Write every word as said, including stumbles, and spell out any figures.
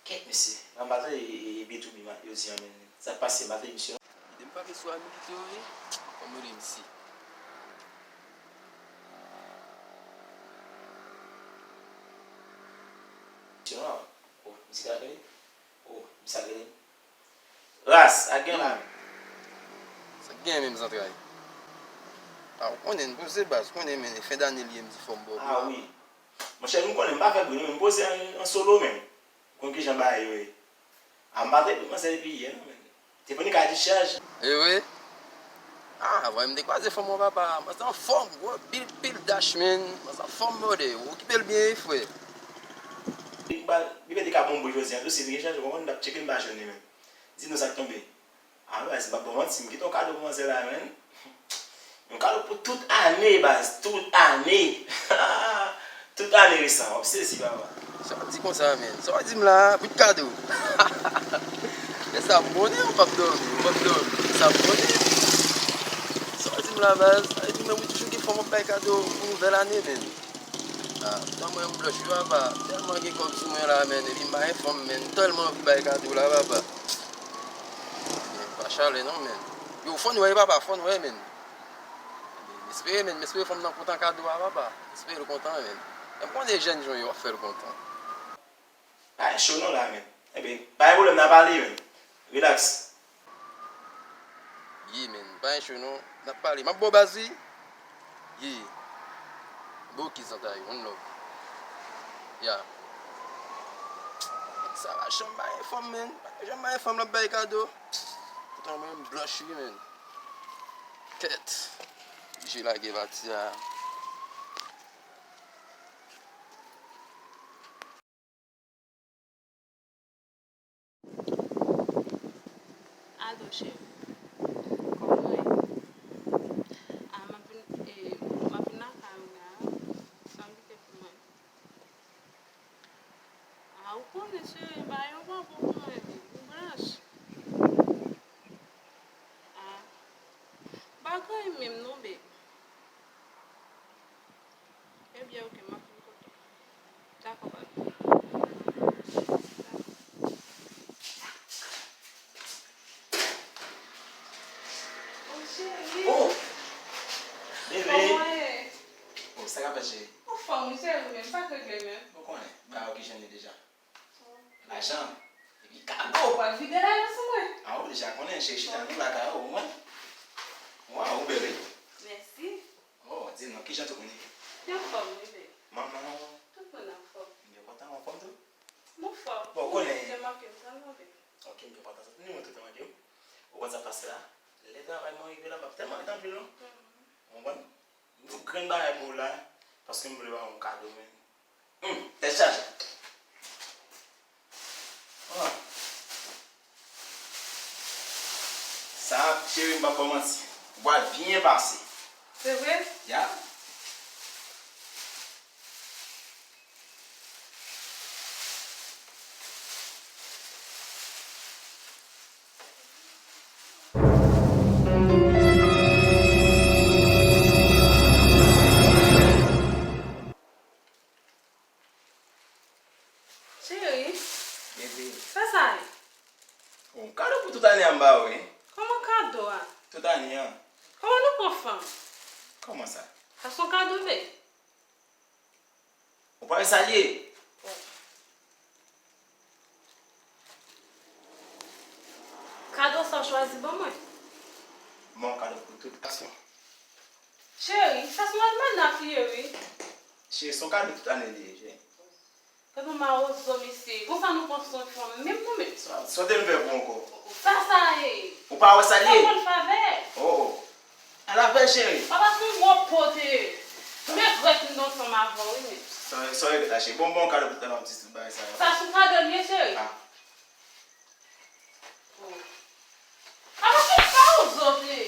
Kèt mesye, m pa tande e, e, e B two B yo di an, men sa k pase, m pa tande misye non. Depi m pa gen sou ami ki te yo ye, fò m rele misye. Misye non, oh, misye ka rele? Oh, misye ka rele? Ras, a gen la. Sa gen menm zantray. A, ou konnen, m poze baz, ou konnen, men fen dane li ye, m di fò m ba w. Ah wi. Monchè, nou konnen, m pa fè bri non, men m poze an, an solo, men. Ou konn kijan bagay yo ye. A, m pa te bri manzè depi yè, non, men. Te pran li ka dischaj. E vre? Ah, vre, m te kwaze fanm ou papa. Manzè anfòm, gwo pil, pil dash, men. Manzè anfòm, brother. Ou okipe l byen, wi, frè. Li ba, li mete ka bon bri jodi a, tou si li gen chanje, ou konprann, m t ap tcheke, m pa jwenn li menm. Di nou sa k tonbe. Ah, baz, m p ap ba w manti, m kite yon kado pou manzè la, menn. Yon kado pou tout ane, baz, tout ane. Tout ane resan, w ap sezi, papa. Sa w di konsa, menn? Sa w di m la a, bout kado. E sa m konnen, ou p ap dòmi, ou p ap dòmi. E sa m konnen. Sa w di m la, baz? Sa vle di menm ou toujou gen fanm w ap bay kado pou nouvèl ane, menn. Ah, tan mwen m blanch wi papa. Tèlman gen kòb sou mwen la, menn. Epi m pa gen fanm, menn. Tèlman anvi bay kado la, papa. Men pa chalè non, menn. Yo, fò n wè, papa, fò n wè, menn. M espere, menn. M espere fanm nan kontan kado a, papa. M espere l kontan, menn. Men m konnen jèn jan w ye, w ap fè l kontan. Pa gen cho non la, menn. Enben, pa gen pwoblèm, n a pale, menn. Relax. Ye, menn, pa gen cho non. N ap pale. M ap ba w baz, wi. Ye. Bon, ok, zantray, one love. Ya. Sa pa janm bay fanm, menn. Pa janm bay fanm, l ap bay kado. Poutan mwen, m blanch, wi, menn. Kèt. Oblije lage pati a. Alo, cheri. Kòman w ye? A, m ap vin, e, m ap vin lakay ou la. Sa w kite pou mwen? A, ou konnen, cheri, bagay yo pa bon pou mwen, ou blanch. A, pa gen anyen menm non, baby. Ebyen, ok, m ap vin kote w. Dakò, baz. Oh, cheri! Oh! Bebe! Kòman w ye? Oh, sa k ap fèt, cheri? Anfòm, wi, cheri, men m pa t regle menm. Ou konnen, bagay yo ki jwenn li deja. Lajan, epi kado. Ou pral vide lajan sou mwen. A, ou deja konnen, cheri, chita nou lakay ou, ou konprann? Waw, ou bèl, wi. Mèsi. Oh, di m non, kijan tout moun ye? Yo anfòm, wi, bebe. Manman w? Tout moun anfòm. M byen kontan, ou anfòm tou? M anfòm. Bon, ou konnen. Ou mèt te manke m tèlman, bebe. Ok, m byen kontan. Ni mwen tou te manke w. Ou konn sa k pase la? Lè travay mwen rive la, m ap tèlman ret anpil, non. Mhm. Ou konprann? Yon grenn bagay pou ou la, paske m vle ba w yon kado, men. Hum, tèt chaje. Ah. Sa, cheri, m p ap ba w manti. Ou pral byen pase. Se vre? Ya. Cheri, bebe, sa sa ye? Yon kado pou tout ane a m ba ou, wi. Kòman kado a? Tout ane an. Kòman nou pran fanm? Kòman sa? Sa se yon kado, bebe. Ou pa wè sa l ye? Kado sa w chwazi ban mwen? Bon, kado pou tout aksyon. Cheri, sa se yon almanak li ye, wi. Cheri, se yon kado tout ane li ye, cheri. Gad yon mawozo, mesye. Konsa nou pran swen fanm menm nou menm. Sa, sa w te vin fè pou ankò? Sa sa ye? Ou pa wè sa l ye? Sa yon favè? Oh, oh. Ala bèl cheri. Papa, se yon gwo pote. M regrèt m te ansanm avè w, wi, men. Sa, sa w regrèt la, cheri? Bon, bon, kado pou tèlman ti tout bagay sa yo. Sa sou kado l ye, cheri? Ah. Oh. Papa, se pa yon zote.